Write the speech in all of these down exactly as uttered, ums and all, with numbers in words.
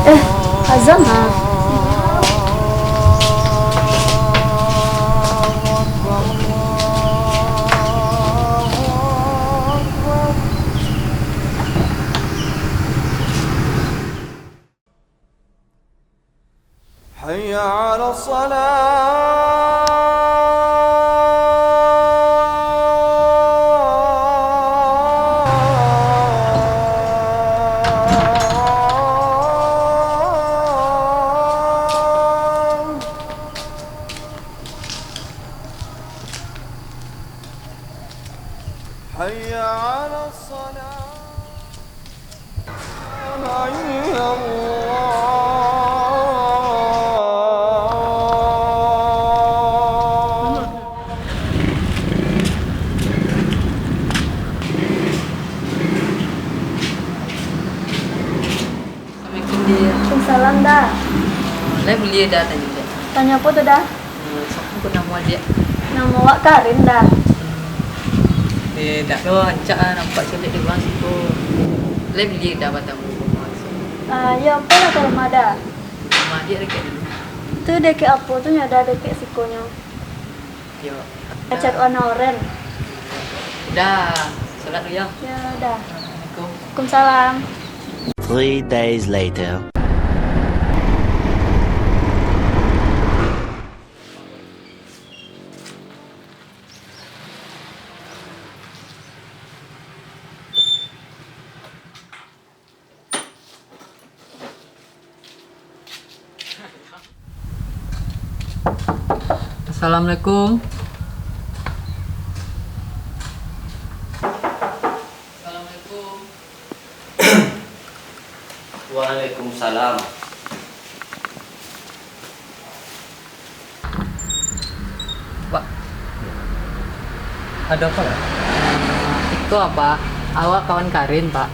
Eh, azan ha. حي على الصلاة. حي على الصلاة. Assalamualaikum, Diak. Waalaikumsalam, Da. Lai buliah, Da, tanyo, Diak? Tanyo apo tu, Da? Eh, sia ko namo Diak? Namo awak Karin, Da. Eh, dak doh, rancak lah nampak cewek di rumah siko. Lai buliah, Da, batamu rumah siko? Ah, iyo, apo lah ka rumah, Da? Rumah Diak dakek mano? Tu dakek apo tu nyo, Da, dakek siko nyo. Yo. Cat warna oren. Da, salat dulu yo. Yo, Da. Assalamualaikum. Waalaikumsalam. Three days later. Assalamualaikum. Assalamualaikum. Waalaikumsalam. Pak. Ado apo, Pak? Eh, iko, Pak. Awak kawan Karin, Pak.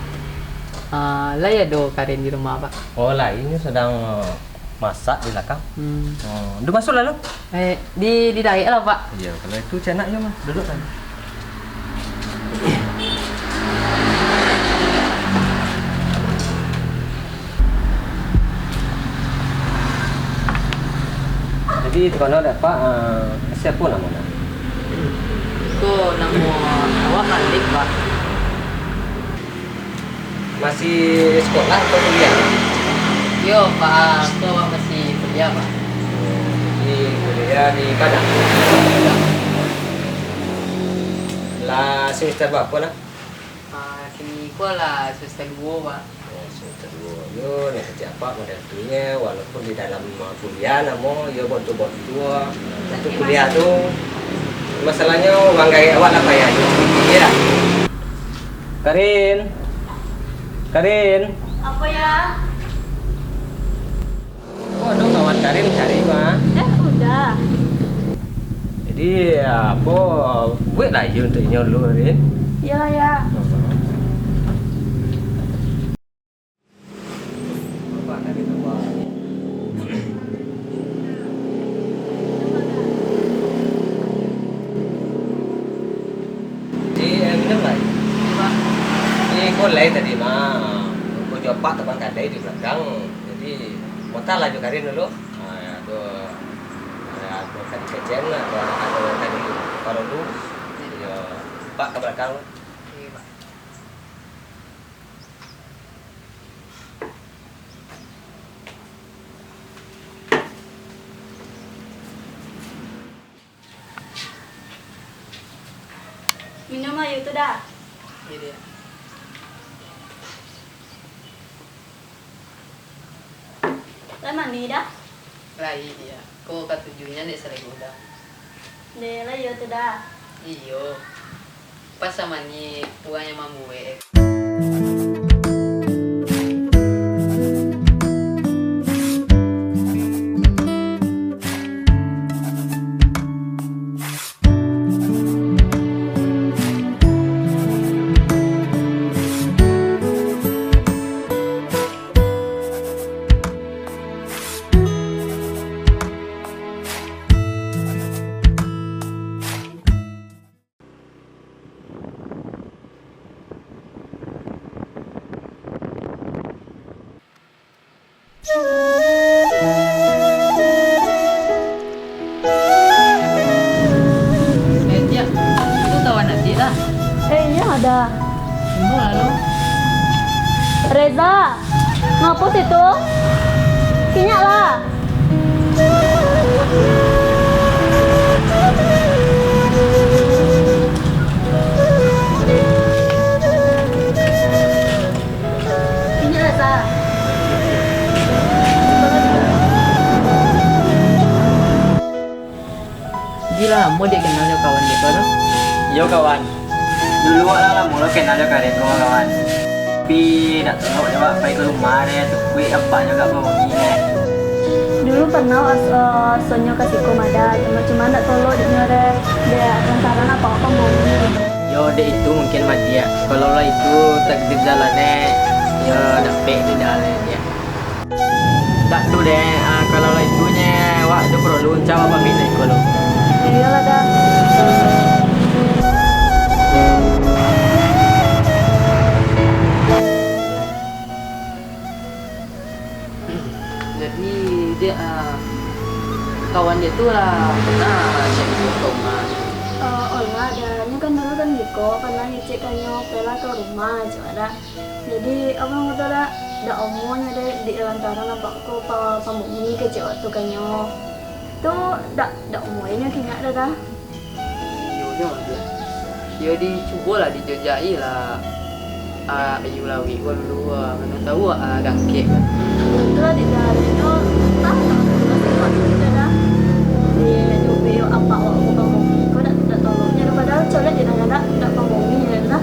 Eh, lai ado Karin di rumah, Pak? Oh, lai, inyo sadang, eh, masak di balakang. Hmm. Oh, ndak masuak lah, lo? Eh, di, di dalam lah, Pak. Iyo, kalau itu cak nak, yo, mah. Duduak lah. Jadi, itu kan ado, Pak, eh, sia ko namo, Pak? Ko namo awak Malik, Pak. Masih sekolah atau kuliah? Iyo, Pak, ko awak masih kuliah, Pak. Oh, jadi kuliah di Padang? Lah semester barapo, nah? Ah, kini ko lah semester duo, Pak. Oh, semester duo. Yo, nan kecek apak model tu nyo, walaupun di dalam, ah, kuliah namo, yo bontuak-bontuak. Waktu kuliah tu, masalahnyo urang gaek awak lah payah tu. Iyo dak? Karin. Karin. Apo, yo? Oh, ado kawan Karin cari, Bang. Eh, udah. Jadi, apo, buek lah iyo untuak inyo dulu, Karin. Iyolah, yo. Apo Karin, apo? Di, eh, minum lai. Di kolai tadi mah. Ko jo apak tukang kadai di balakang. Jadi, mota lah jo Karin dulu. Ah, yo, tu. Ado, ado tadi kecen, ado, ado tadi parodu. Yo, apak ka balakang. Minum aia tu, Da. Iyo, Diak. Lai mandi, Da? Lai, Diak. Ko katuju nian dek salego, Da. Deh, lai iyo tu, Da. Iyo. Pas mandi, urang nan mambuek. Eh, Diak, itu kawan Adiak lah. Eh, iyo, Da. Imbau lah lo. Reza, ngapo situ? Kinyaklah. Inyo lah, Sa. Ji lah lamo Diak kenal jo kawan Diak ko tu? Iyo, kawan. Dulu awak lah lamo lo kenal jo kalian ko, kawan. Tapi, dak tolok jo awak pai ka rumah deh, takuik apaknyo agak babunyi deh. Dulu pernah as-, eh, asonyo ka siko mah, Da, cuma, cuma dak tolok dek nyo deh, dek lantaran apak awak pambunyi. Yo, dek itu mungkin mah Diak. Kalau lah itu takdir jalan, eh, yo, dapek di jalan, Diak. Dak tu deh, ah, kalau lah itu nyo, wak ado paralu, Uncau pamit dek ko lo. Iyolah, Da. Jadi, Diak, ah, kawan Diak tu lah pernah cek ka rumah? Eh, olah, Da. Nyo kan dulu kan beko, pernah ngecek ka nyo, pai lah ka rumah, cek, Da. Jadi, abang kato, Da, dak omonyo, Da, di lantaran apak ko pa-, pambunyi kecek waktu ka nyo. Tu, dak, dak omonyo kingak, Da, Da. Iyo, iyo, Diak. Iyo, dicubolah, dijojak-i lah, ah, aia lawik ko dulu, ah, mano tahu, ah, dangkek kan. Betul lah, Dik, Da. Nyo, entah, entah, entah, entah, Da. Di, di, di, apak awak ko pambunyi ko dak, dak toloknyo, Da. Padahal colek, Dik, Da, dak, dak pambunyi, Da.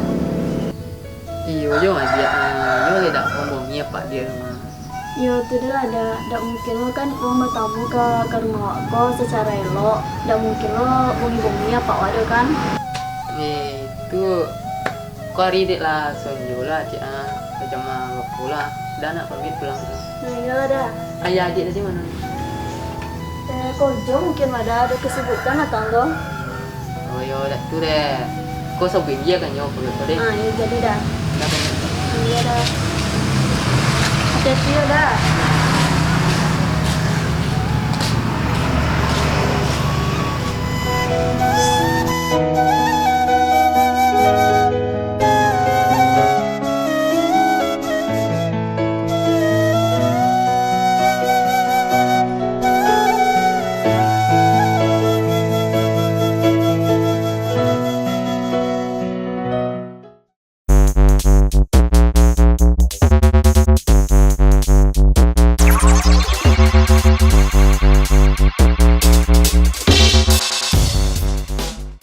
Iyo, iyo, Diak. Ah, iyo, lai dak pambunyi apak Diak tu mah. Iyo, tu dah lah, dak, dak mungkin lo kan urang batamu ka, ka rumah awak ko secara elok. Dak mungkin lo bungi-bungi apak awak tu kan. Eh, tu, ko ari dek lah sonjo lah, Cik, ah. Jam limo lah. Dah nak pamit pulang tu. Nah, iyolah dah. Ayah adiak tadi mano? Eh, karajo mungkin lah, Da, ado kesibukan datang tu. Oh, iyo, dak tu deh. Ko sabuik india ka nyo pulo ko deh. Ah, iyo, jadi dah. Dah, dah. Iyo dah. Hati-hati yo, Da.